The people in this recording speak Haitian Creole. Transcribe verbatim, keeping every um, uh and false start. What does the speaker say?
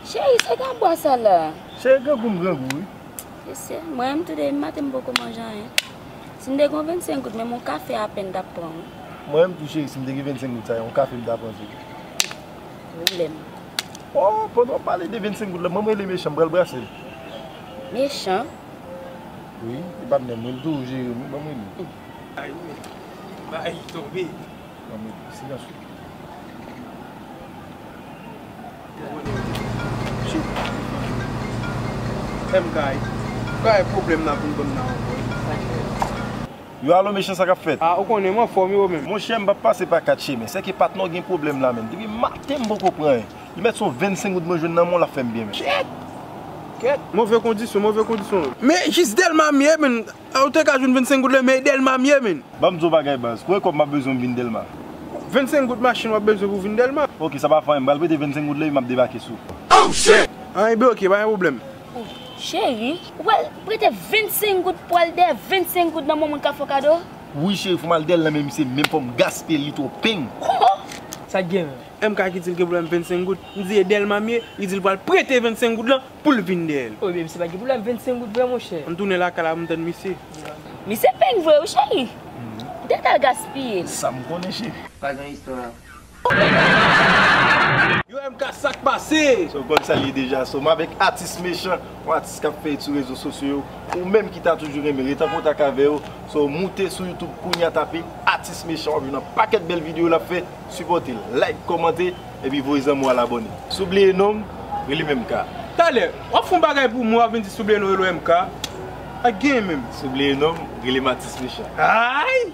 Cheri, se gabwa sa la. Cheri, grangou m grangou, wi. Mesye, mwen menm tou depi maten m poko manje anyen. Si m te gen yon vennsenk goud, menm yon kafe apèn m t ap pran, wi. Mwen menm tou, cheri, si m te gen vennsenk goud sa, yon kafe m ta pran tou. Pwoblèm. Oh, pandan w ap pale de vennsenk goud la, ban m rele Mechan, m pral brase l. Mechan? Wi, e patnè m, wi, l toujou jere m, wi, ban m rele l. Ay, wi. Bay tonbe. Ban m rele l, silans wi. Shit. M K, kay pwoblèm nan vin ban m nan ankò. Yo, alo, Mechan, sa k ap fèt? Ah, ou konnen, m anfòm, e ou menm? Monchè, m p ap pase pa kat chemen. Sèke patnè w gen pwoblèm la, menm. Depi maten, m poko pran anyen. Li mèt se yon vennsenk goud mwen jwenn nan men w, l ap fè m byen, menm. Kèt! Kèt! Move kondisyon, move kondisyon. Men jis Dèlma m ye, menm. Ah, ou te ka jwenn vennsenk goud la, men Dèlma m ye, menm. Ban m di w yon bagay, baz. Konbyen kòb m ap bezwen pou m vin Dèlma? Vennsenk goud machin w ap bezwen pou w vin Dèlma? Oke, sa pa fè anyen. M pral prete vennsenk goud la, epi m ap debake sou ou. Oh, shit! Ah, enben, oke, pa gen pwoblèm. Cheri, ou pral prete vennsenk goud pou al dèyè vennsenk goud nan men yon moun k ap fè w kado? Wi, cheri, fò m al dèyè l nan men misye, menm fò m gaspiye l, li twò peng. Sa k gen menm? M K ki di l gen pwoblèm vennsenk goud. M di e Dèlma m ye, li di l pral prete vennsenk goud lan pou l vin dèyè l. Oh, baby, se pa gen pwoblèm vennsenk goud vre, monchè. Ann tounen lakay la pou m tann misye. Misye peng vre, wi, cheri. M te t al gaspiye l. Sa m konnen, cheri. Pa gen istwa. Yo, M K, sa k pase? So, w konn sa l ye deja. So, m avèk Atis Mechan, yon atis k ap fè sou rezo sosyo yo. Ou menm ki ta toujou renmen ret an kontak avè yo. So, moute sou YouTube kounye a, tape Atis Mechan, w ap jwenn yon pakèt bèl videyo l ap fè. Sipòte l, like, kòmante, epi voye zanmi w al abòne. Si w bliye non m, rele m M K. Talè, w ap fè yon bagay pou mwen, w ap vin di si w bliye non w rele w M K. Sa k genyen menm? Si w bliye non m, rele m Atis Mechan. Ay!